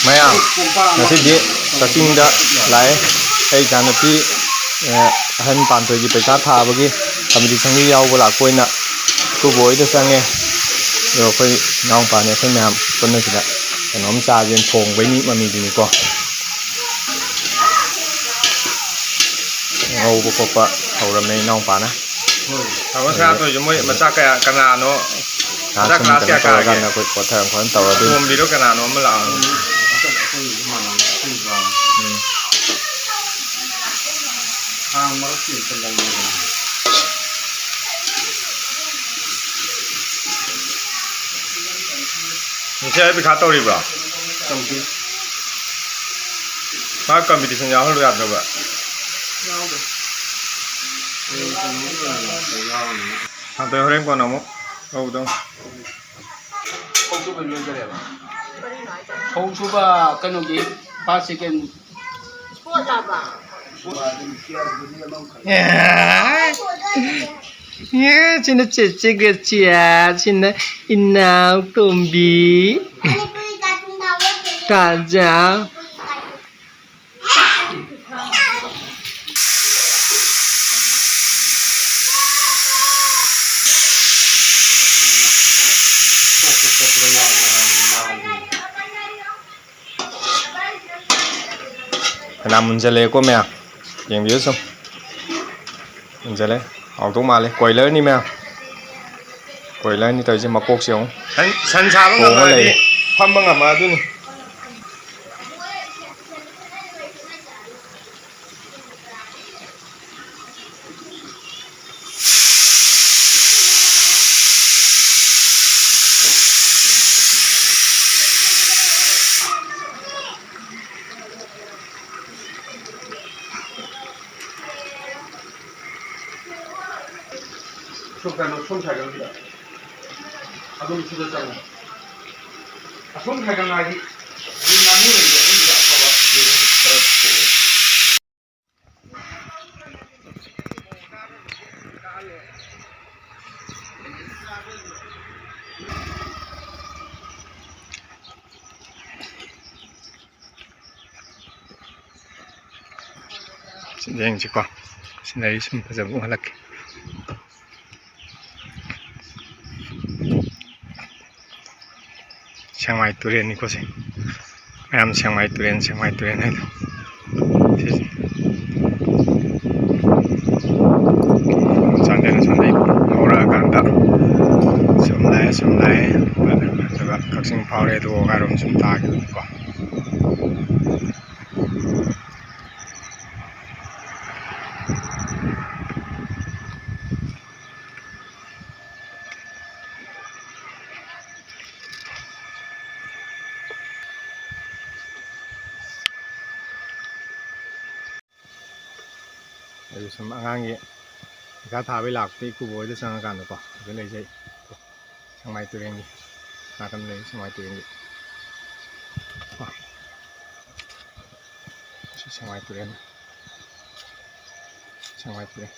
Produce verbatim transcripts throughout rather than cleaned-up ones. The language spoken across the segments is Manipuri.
ꯃꯌꯥꯝ, ꯉꯁꯤꯗꯤ ꯀꯛꯆꯤꯡꯗ ꯂꯥꯛꯑꯦ꯫ ꯑꯩ ꯏꯆꯥꯅꯨꯄꯤ, ꯑ, ꯑꯍꯟ ꯄꯥꯟꯊꯣꯏꯒꯤ ꯄꯩꯈꯥ ꯊꯥꯕꯒꯤ ꯀꯝꯄꯤꯇꯤꯁꯟꯒꯤ ꯌꯥꯎꯕ ꯂꯥꯛꯄ ꯑꯣꯏꯅ ꯏꯀꯨꯕꯣꯛ ꯍꯣꯏꯗ ꯆꯪꯉꯦ꯫ ꯑꯗꯣ ꯑꯩꯈꯣꯏ ꯏꯅꯥꯎꯄꯥꯅꯦ, ꯑꯩꯈꯣꯏ ꯃꯌꯥꯝ ꯄꯨꯟꯅ ꯁꯤꯗ ꯀꯩꯅꯣꯝ ꯆꯥꯁꯦꯅ ꯊꯣꯡꯕꯩꯅꯤ, ꯃꯃꯤꯗꯨꯅꯤꯀꯣ꯫ ꯉꯧꯕ ꯈꯣꯠꯄ ꯍꯧꯔꯝꯃꯦ ꯏꯅꯥꯎꯄꯥꯅ꯫ ꯇꯥꯃꯣ ꯁꯅꯥꯊꯣꯏꯁꯨ ꯃꯣꯏ ꯃꯆꯥ ꯀꯌꯥ, ꯀꯅꯥꯅꯣ? ꯃꯆꯥ ꯁꯨꯝ class ꯀꯩꯅꯣ ꯀꯌꯥ ꯀꯥꯔꯒꯦ? ꯇꯧꯔꯀꯥꯟꯗ ꯑꯩꯈꯣꯏ ꯀꯣꯊꯔ ꯈꯣꯠꯅ ꯇꯧꯔꯗꯣꯏꯅꯤ꯫ ꯑꯇꯣꯝꯕꯤꯔꯣ ꯀꯅꯥꯅꯣ ꯑꯃ ꯂꯥꯛꯑꯝꯃꯤ? ꯎꯝ꯫ ꯉꯁꯤ ꯑꯩ ꯄꯩꯈꯥ ꯇꯧꯔꯤꯕ꯭ꯔꯣ? ꯇꯧꯗꯦ꯫ ꯃꯥ ꯀꯝꯄꯤꯇꯤꯁꯟ ꯌꯥꯎꯍꯜꯂꯨ ꯌꯥꯗ꯭ꯔꯕ? ꯌꯥꯎꯗꯦ꯫ ꯍꯌꯦꯡ ꯀꯩꯅꯣꯒꯤ ꯑꯣꯏꯅ ꯂꯥꯛꯄ ꯌꯥꯎꯔꯅꯤ꯫ ꯍꯥꯡꯇꯣꯏ ꯍꯣꯔꯦꯟ ꯀꯣꯟꯅ ꯑꯃꯨꯛ ꯂꯧꯗꯧ꯫ ꯐꯧ ꯁꯨꯕ ꯂꯣꯏꯗꯣꯔꯦꯕ꯫ ꯐꯧ ꯁꯨꯕ ꯀꯩꯅꯣꯒꯤ first, second꯫ ꯑꯦ, ꯁꯤꯅ ꯆꯦꯆꯦ ꯒ꯭ꯔꯦꯁꯤꯌꯥ, ꯁꯤꯅ ꯏꯅꯥꯎ ꯇꯣꯝꯕꯤ꯫ ꯀꯥꯖꯥ꯫ ꯐꯅꯌꯥꯝ ꯃꯨꯟꯖꯜꯂꯛꯑꯦꯀꯣ ꯃꯌꯥꯝ, ꯌꯦꯡꯕꯤꯌꯨ ꯁꯨꯝ꯫ ꯃꯨꯟꯖꯜꯂꯦ, ꯍꯥꯎꯗꯧ ꯃꯥꯜꯂꯦ꯫ ꯀꯣꯏꯂꯔꯅꯤ ꯃꯌꯥꯝ, ꯀꯣꯏꯂꯔꯅꯤ ꯇꯧꯔꯤꯁꯦ꯫ ꯃꯀꯣꯛꯁꯦ ꯌꯦꯡꯉꯨ, ꯁꯟ, ꯁꯟ ꯁꯥꯕ ꯇꯣꯡꯉ ꯉꯝꯃꯗꯤ ꯂꯩꯔꯦ꯫ ꯐꯝꯕ ꯉꯝꯃ ꯑꯗꯨꯅꯤ꯫ ꯁꯣꯝ ꯀꯩꯅꯣ, ꯁꯣꯝ ꯁꯥꯏꯀꯜꯒꯤꯗ꯫ ꯑꯗꯨꯝ ꯁꯤꯗ ꯆꯪꯉꯣ꯫ ꯑꯁꯣꯝ ꯁꯥꯏꯀꯜ ꯍꯥꯏꯗꯤ ꯉꯥꯅꯨ ꯂꯩꯕꯗꯣ, ꯑꯗꯨꯒꯤꯗ ꯑꯐꯕ ꯌꯦꯡꯉꯣ꯫ ꯌꯦꯡꯁꯤꯀꯣ, ꯁꯤꯅꯔꯤ ꯁꯨꯝ ꯐꯖꯕ ꯎꯍꯜꯂꯛꯀꯦ꯫ ꯁꯦꯛꯃꯥꯏ ꯇꯨꯔꯦꯜꯅꯤꯀꯣ ꯁꯤ꯫ ꯃꯌꯥꯝ ꯁꯦꯛꯃꯥꯏ ꯇꯨꯔꯦꯜ, ꯁꯦꯛꯃꯥꯏ ꯇꯨꯔꯦꯜ ꯍꯥꯏꯗꯣ ꯁꯤꯁꯦ꯫ ꯆꯥꯟꯗꯦꯜ ꯑꯁꯣꯝꯗꯒꯤ ꯍꯧꯔꯛꯑꯀꯥꯟꯗ ꯁꯨꯝ ꯂꯥꯛꯑꯦ, ꯁꯨꯝ ꯂꯥꯛꯑꯦ, ꯑꯗꯨꯒ ꯀꯛꯆꯤꯡ ꯐꯥꯎꯔꯦ, ꯑꯗꯨꯒ ꯋꯥꯒꯥꯏꯔꯣꯝ ꯁꯨꯝ ꯇꯥꯈꯤꯕꯀꯣ꯫ ꯑꯩꯁꯨ ꯁꯨꯝ ꯑꯉꯥꯡꯒꯤ ꯄꯩꯈꯥ ꯊꯥꯕꯩ ꯂꯥꯛꯄꯗ ꯏꯀꯨꯕꯣꯛ ꯍꯣꯏꯗ ꯆꯪꯉꯀꯥꯟꯗꯀꯣ, ꯑꯗꯨ ꯂꯩꯖꯩ꯫ ꯁꯦꯛꯃꯥꯏ ꯇꯨꯔꯦꯜꯒꯤ ꯅꯥꯀꯟꯗ ꯂꯩ, ꯁꯦꯛꯃꯥꯏ ꯇꯨꯔꯦꯜꯒꯤ꯫ ꯁꯤ ꯁꯦꯛꯃꯥꯏ ꯇꯨꯔꯦꯜ, ꯁꯦꯛꯃꯥꯏ ꯇꯨꯔꯦꯜ꯫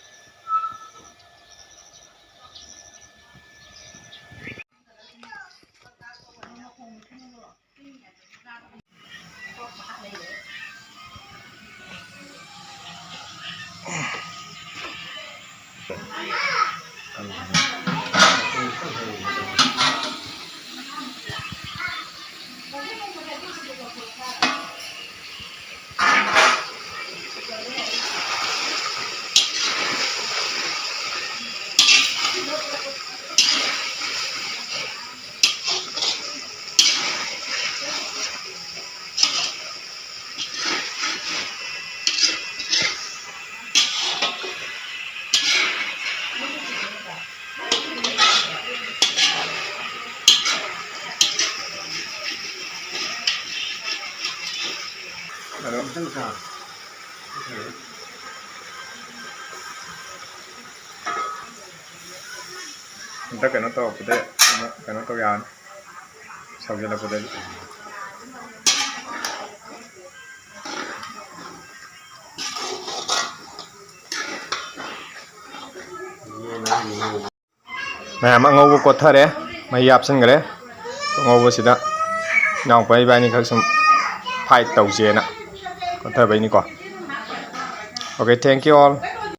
ꯑꯗꯣ ꯑꯝꯇ ꯀꯩꯅꯣ ꯇꯧꯔꯛꯄꯗ ꯑꯃꯨꯛ ꯀꯩꯅꯣ ꯇꯧ ꯌꯥꯔꯅꯤ, ꯁꯧꯖꯜꯂꯛꯄꯗꯗꯤ꯫ ꯃꯌꯥꯝ ꯑꯉꯧꯕ ꯀꯣꯠꯊꯔꯦ, ꯃꯍꯤ ꯍꯥꯞꯆꯤꯟꯈ꯭ꯔꯦ꯫ ꯑꯉꯧꯕꯁꯤꯗ ꯏꯅꯥꯎꯄꯥ ꯏꯕꯥꯅꯤꯈꯛ ꯁꯨꯝ fight ꯇꯧꯁꯦꯅ ꯀꯣꯠꯊꯕꯩꯅꯤꯀꯣ꯫ Okay, thank you all.